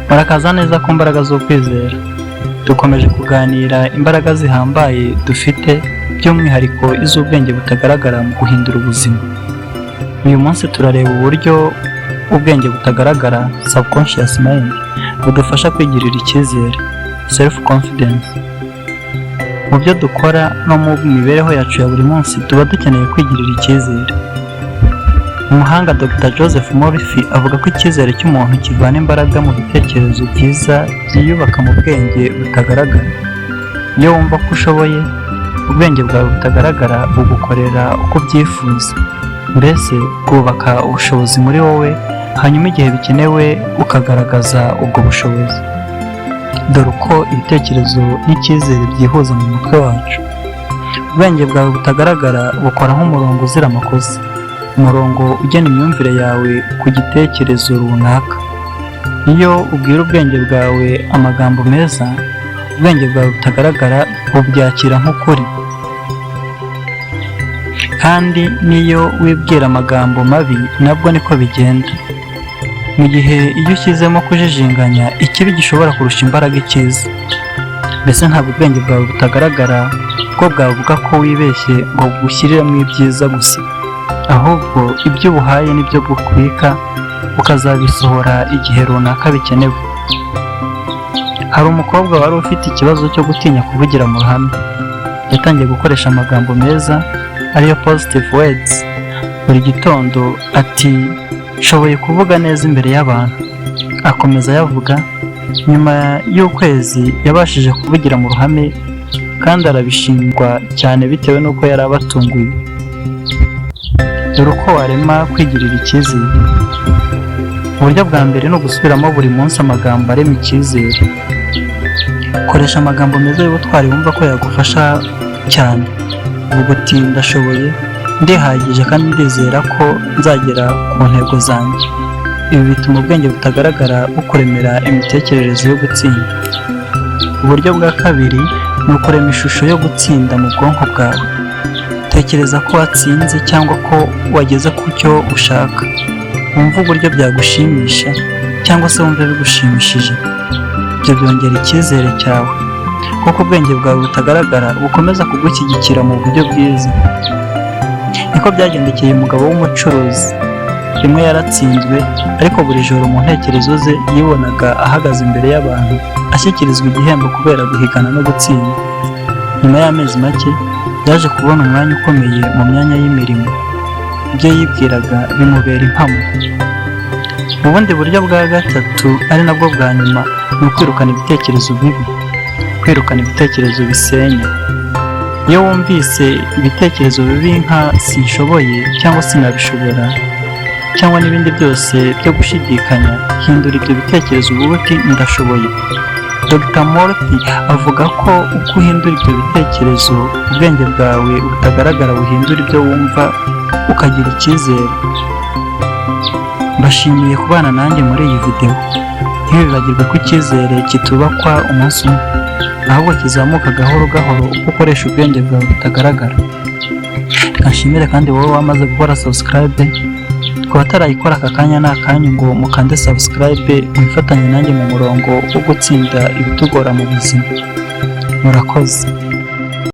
Murakaza neza ku mbaraga z'ukwizera. Dukomeje kuganira imbaraga zihambaye dufite, by'umwihariko iz'ubwenge butagaragara mu guhindura ubuzima. Uyu munsi turareba uburyo ubwenge butagaragara, subconscious mind, budufasha kwigirira icyizere, self confidence. Mu byo dukora no mu mibereho yacu ya buri munsi, tuba dukeneye kwigirira icyizere. Umuhanga Dr Joseph Murphy avuga ko icyizere cy'umuntu kivana imbaraga mu bitekerezo byiza byiyubaka mu bwenge butagaragara. Iyo wumva ko ushoboye, ubwenge bwawe butagaragara bugukorera uko ubyifuza, mbese bwubaka ubushobozi muri wowe, hanyuma igihe bikenewe ukagaragaza ubwo bushobozi. Dore uko ibitekerezo n'icyizere byihuza mu mutwe wacu. Ubwenge bwawe butagaragara bukora nk'umurongo uzira amakosa, umurongo ugena imyumvire yawe ku gitekerezo runaka. Iyo ubwira ubwenge bwawe amagambo meza, ubwenge bwawe butagaragara bubyakira nk'ukuri. Kandi n'iyo wibwira amagambo mabi, nabwo niko bigenda. Mu gihe iyo ushyizemo kujijinganya, ikibi gishobora kurusha imbaraga icyiza. Mbese ntabwo ubwenge bwawe butagaragara bwo bwavuga ko wibeshye ngo bugushyiriremo ibyiza gusa, ahubwo ibyo ubuhaye nibyo bukubika, ukazabisohora igihe runaka bikenewe. Hari umukobwa wari ufite ikibazo cyo gutinya kuvugira mu ruhame. Yatangiye gukoresha amagambo meza, ariyo positive words, buri gitondo, ati: "Nshoboye kuvuga neza imbere y'abantu." Akomeza ayavuga. Nyuma y'ukwezi yabashije kuvugira mu ruhame, kandi arabishingwa cyane bitewe n'uko yari abatunguye. Dore uko warema kwigirira icyizere. Uburyo bwa mbere ni ugusubiramo buri munsi amagambo arema icyizere. Koresha amagambo meza y'ubutwari wumva ko yagufasha cyane. Uvuga uti: "Ndashoboye, ndihagije, kandi ndizera ko nzagera ku ntego zanjye." Ibi bituma ubwenge butagaragara bukuremera imitekerereze yo gutsinda. Uburyo bwa kabiri ni ukurema ishusho yo gutsinda mu bwonko bwawe. Tekereza ko watsinze cyangwa ko wageze ku cyo ushaka. Wumve uburyo byagushimisha cyangwa se wumve bigushimishije. Ibyo byongera icyizere cyawe, kuko ubwenge bwawe butagaragara bukomeza kugushyigikira mu buryo bwiza. Niko byagendekeye umugabo w'umucuruzi. Rimwe yaratsinzwe, ariko buri joro mu ntekerezo ze yibonaga ahagaze imbere y'abantu ashyikirizwa igihembo kubera guhigana no gutsinda. Nyuma y'amezi make yaje kubona umwanya ukomeye mu myanya y'imirimo. Ibyo yibwiraga bimubera impamo. Ubundi buryo bwa gatatu, ari nabwo bwa nyuma, ni ukwirukana ibitekerezo bibi, kwirukana ibitekerezo bisenya. Iyo wumvise ibitekerezo bibi nka "sinshoboye" cyangwa "sinabishobora" cyangwa n'ibindi byose byo gushidikanya, hindura ibyo bitekerezo, uvuge uti: "Ndashoboye." Dr Murphy avuga ko uko uhindura ibyo bitekerezo, ubwenge bwawe butagaragara buhindura ibyo wumva, ukagira icyizere. Mbashimiye kubana nanjye muri iyi videwo. Ntiwibagirwe ko icyizere kitubakwa umunsi umwe, ahubwo kizamuka gahoro gahoro uko ukoresha ubwenge bwawe butagaragara. Reka nshimire kandi wowe wamaze gukora subscribe. Ku batarayikora, aka kanya ni akanyu ngo mukande subscribe, mwifatanye nanjye mu murongo wo gutsinda ibitugora mu buzima. Murakoze.